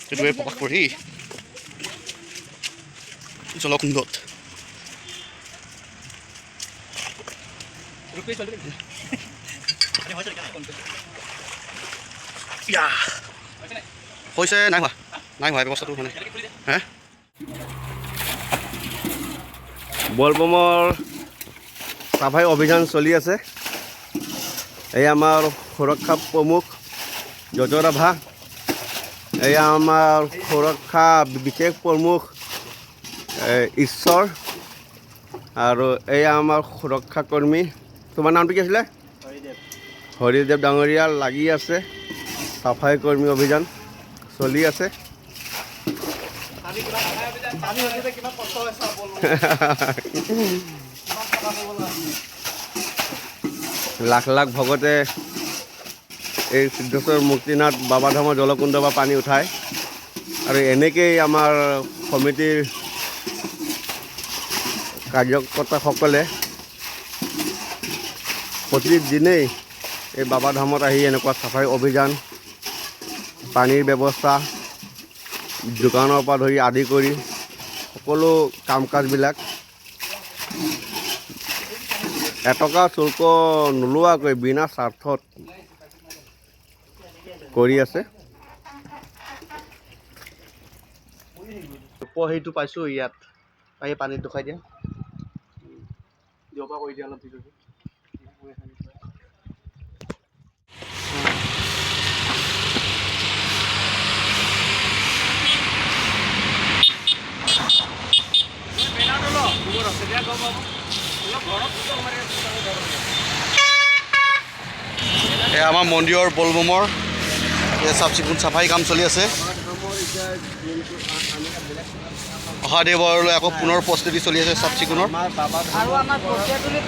সেইটোৱে প্ৰকাশ কৰি জলকুণ্ডত। ইয়া, হৈছে। নাই হোৱা, নাই হোৱা। ব্যৱস্থাটো হোৱা নাই। হে। বলবমৰ চাফাই অভিযান চলি আছে। এই আমাৰ সুৰক্ষা প্ৰমুখ যজ ৰাভা, এয়া আমাৰ সুৰক্ষা বিশেষ প্ৰমুখ ঈশ্বৰ আৰু এয়া আমাৰ সুৰক্ষা কৰ্মী। তোমাৰ নামটো কি আছিলে? হৰিদেৱ ডাঙৰীয়া লাগি আছে। চাফাই কৰ্মী অভিযান চলি আছে। লাখ লাখ ভকতে এই সিদ্ধেশ্বৰ মুক্তিনাথ বাবাধামৰ জলকুণ্ড পৰা পানী উঠায় আৰু এনেকেই আমাৰ সমিতিৰ কাৰ্যকৰ্তাসকলে প্ৰতিদিনেই এই বাবাধামত আহি এনেকুৱা চাফাই অভিযান, পানীৰ ব্যৱস্থা, দোকানৰ পৰা ধৰি আদি কৰি সকলো কাম কাজবিলাক এটকা শুল্ক নোলোৱাকৈ বিনা স্বাৰ্থত কৰি আছে। সেইটো পাইছোঁ ইয়াত এই পানীত দুখাই দিয়া দিব কৰি দিয়া অলপ ভিডিঅ'টো। এয়া আমাৰ মন্দিৰৰ বলবমৰ এয়া চাফ চিকুণ চাফাই কাম চলি আছে। অহা দেওবাৰলৈ আকৌ পুনৰ প্ৰস্তুতি চলি আছে চাফ চিকুণৰ। আমাৰ বাবা আৰু আমাৰ কঠীয়াতলিত।